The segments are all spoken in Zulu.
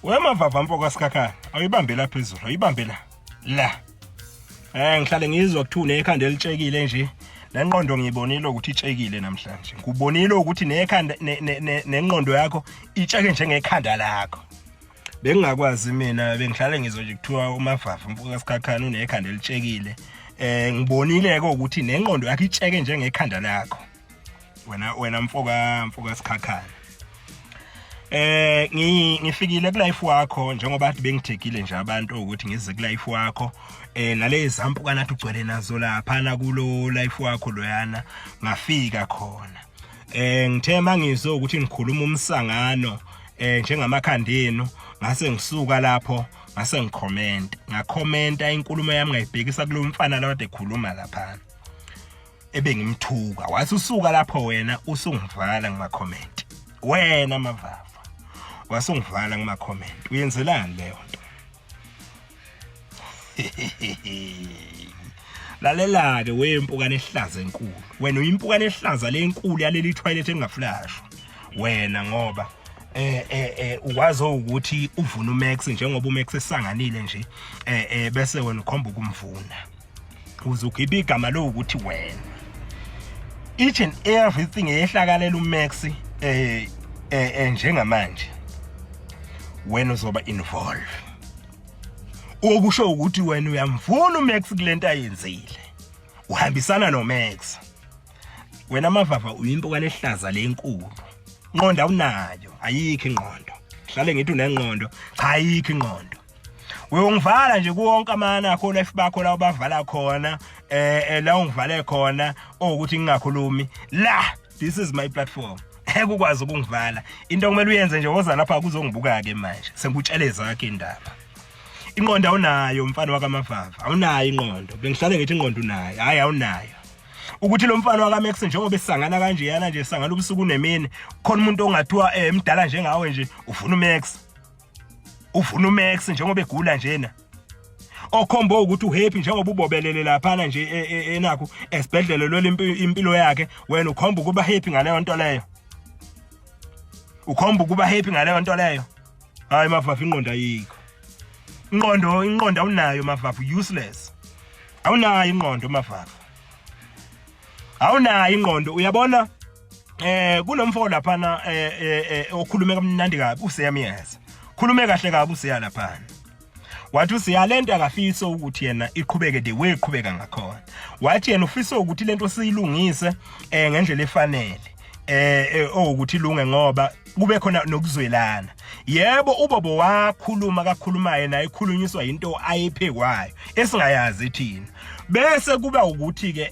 Wemavava mfo kaSikhakhane, awuyibambe la phezulu, awuyibambe la. La. Ngihlale ngizwa kuthiwa unekhanda elitshekile nje. Nenqondo ngiyibonile ukuthi itshekile namhlanje. Ngikubonile ukuthi nekhanda nenqondo yakho itsheke njengekhanda lakho. Bengingakwazi mina bengihlale ngizwa nje kuthiwa uMavava mfo kaSikhakhane unekhanda elitshekile. Ngibonile ke ukuthi nenqondo yakho itsheke njengekhanda lakho. Wena mfoka Sikhakhane. Ngifikile ku life wakho njengoba athi bengithekile nje abantu ukuthi ngize ku life wakho nalezi zampukana athi ugcwele nazo lapha na kulo life wakho loyana ngafika khona. Ngithe mangizwe ukuthi ngikhuluma umsangano njengamakhanda enu ngase ngisuka lapho ngase ngikhomenta ngakhomenta inkulumo yami ngayibhekisa kulo mfana la kade ekhuluma lapha ebengimthuka wathi usuka lapho wena usungivala ngama comment wena Mavava wasungivala ngama comment uyenzelani leyo nto? Lalela ke wempukane ehlaza enkulu, wena uyimpukane ehlaza lenkulu yaleli toilet engaflashwa wena, ngoba ukwazi ukuthi uvuna uMax njengoba uMax esanganile nje, bese wena ukhomba ukumvuna uzokhipha igama lokuthi wena each and everything eyehlakalela uMax njengamanje wena uzoba involve, okusho ukuthi wena uyamvuna uMax kulento ayenzile, uhambisana noMax. Wena Mavava uyimpukane ehlaza lenkulu, inqondo awunayo, ayikho ingqondo. Hlale ngithi unengqondo, cha ayikho ingqondo. Uyongivala nje kuwonke amana akho life bakho la ubavala khona, la ungivale khona ukuthi ngingakhulumi la. This is my platform, ngeke ukwazi ukungivala. Into okumele uyenze nje, woza lapha kuzongibuka ke manje, sengikutshele zakhe indaba. Inqondo awunayo mfana wakaMavava, awunayo ingqondo. Bengihlale ngithi ingqondo unayo, hayi awunayo. Ukuthi lo mfana wakaMax njengoba esangana kanje yana nje sangana ubusuku nemini, khona umuntu ongathiwa emdala njengawe nje ufuna uMax, ufuna uMax njengoba egula njena, okhomba ukuthi uhappy njengoba ubobelele laphana nje enakho esibhedlela lwela impilo yakhe, wena ukhomba ukuba happy ngaleyo nto leyo, ukhomba ukuba happy ngaleyo nto leyo. Hayi Mavavu, ingqondo ayikho, ingqondo awunayo Mavavu, useless, awunayo ingqondo Mavavu, awunayo ingqondo. Uyabona kunomfo laphana okhulume kamnandi kabi, useyamiyeza khulume kahle kabi useya laphana, wathi usiya lento akafisa ukuthi yena iqhubeke the way iqhubeka ngakhona. Wathi yena ufisa ukuthi lento siyilungise ngendlela efanele, ukuthi ilunge ngoba kube khona nokuzwelana. Yebo, uBobo wakhuluma kakhulumayo naye ikhulunyiswa into ayiphekwayo esingayazi thina, bese kuba ukuthi ke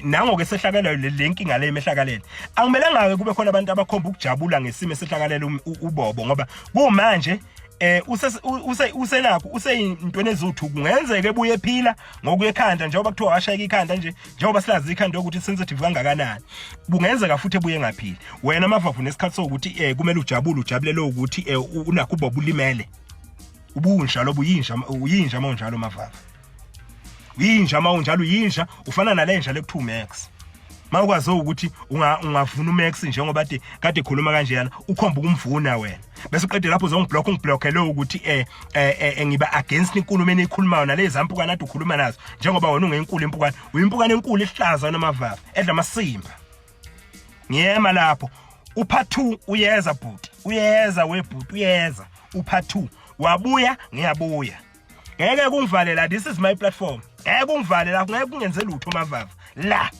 nangoke sehlakalayo le nkinga le emehlakalele, akumelanga ke kube khona abantu abakhomba ukujabula ngesimo esehlakalela uBobo, ngoba kumanje usenakho useyintweni ezuthu, kungenzeka ebuye ephila ngokuya ekhanda njengoba kuthiwa washayeka ikhanda nje, njengoba silazi ikhanda ukuthi sensitive kangakanani, kungenzeka futhi ebuye engaphili. Wena Mavavu nesikhathi sokuthi kumele ujabule, ujabulele ukuthi unakho uBobo ulimele, ubunja lobu, uyinja, uyinja mawunjalo Mavavu, uyinja mawunjalo, uyinja ufana nalenja lekuthiwa uMax. Mawukwazi ukuthi ungavuna uMax njengoba kade ekhuluma kanjeyana, ukhomba ukumvuna wena, bese uqede lapho uzongiblock, ungiblockele ukuthi ngiba against inkulumo enikhulumayo nalezi zampukane ade ukhuluma nazo, njengoba wena ungenkulu impukane, uyimpukane enkulu ehlaza noMavava edla amasimba. Ngiyema lapho, upart 2 uyeza bhuti, uyeza webhuti, uyeza upart 2, wabuya ngiyabuya, ngeke kungivalela. This is my platform, ngeke kungivalela, ngeke kungenze lutho Mavava la,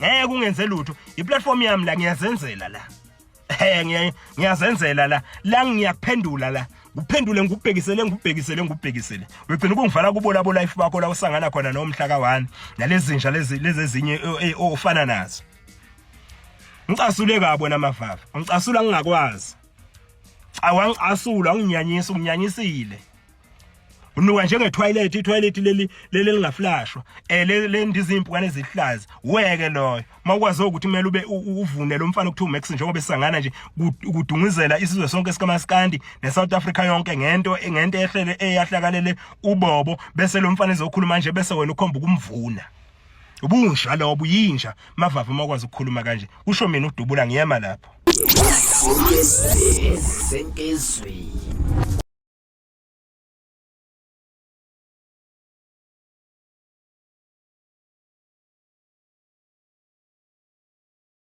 ngeke kungenze lutho, iplatform yami la, ngiyazenzela la, ngiyazenzela la, la ngiyakuphendula la, nguphendule, ngikubhekisele, ngikubhekisele, ngikubhekisele, ugcina ukungivala kubo labo life bakho la usangana khona nomhla ka1 nalezinja lezi lezi ezinye ofana nazo. Ngicasule kabi wena Mavava, ngicasula ngingakwazi, awangicasula, unginyanyisa, unginyanyisile. Unuka njenge toilet, itoilet leli leli lingaflashwa, le ndiza impukane ezihlaza weke loyo. Mawukwazi ukuthi kumele ube uvune lo mfana okuthiwa uMax njengoba esangana nje kudunguzela isizwe sonke sikaMaskandi neSouth Africa yonke ngento ehlele eyahlakalele uBobo, bese lo mfana ezokhuluma nje, bese wena ukhomba ukumvuna. Ubunja lobo, uyinja Mavava mawukwazi ukukhuluma kanje, usho mina udubula, ngiyema lapho. Senkezweni.